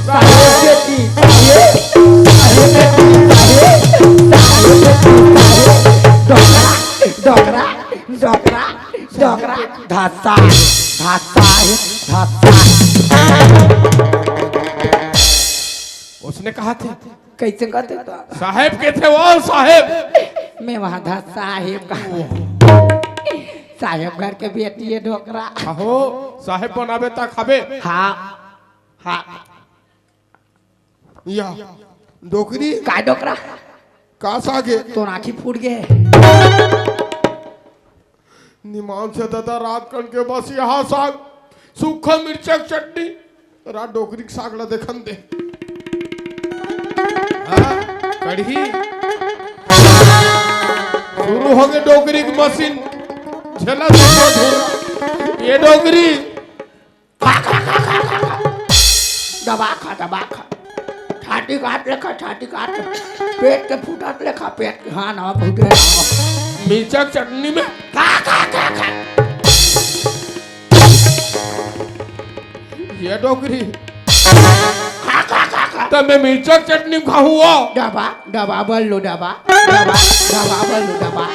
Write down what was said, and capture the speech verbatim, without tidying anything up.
साहेब बेटी, साहेब, साहेब बेटी, साहेब, साहेब बेटी, साहेब। डोकरा, डोकरा, डोकरा, डोकरा। धसा, धसा हे, धसा। उसने कहा थे, कइसे कहत हे त? साहेब कथे वो साहेब। मैं वहाँ था साहेब का। साहेब घर के बेटी हे डोकरा। अहो, साहेब बनाबे त खाबे। हाँ, हाँ। या, डोकरी। का डोकरा? का साग हे? तोर आँखी फूट गे। निमान से दादा रात कन के बस यहाँ साग, सूखा मिर्चा के चटनी, रा डोकरी के साग ला देखन दे। हाँ, कढ़ी। शुरू हो गे डोकरी के मशीन, झेला झूला झूला। ये डोकरी। दबा खा, दबा खा। छाती काट लेखा, छाती काट। पेट के फूटत लेखा, पेट के, हाँ ना, फूटे ना। मिर्चा के चटनी में खा, खा, खा, खा। ये डोकरी। खा, खा, खा, खा। त मैं मिर्चा के चटनी में खाहूँ वो। दबा, दबा, बल्लू, दबा, दबा, दबा, बल्लू, दबा।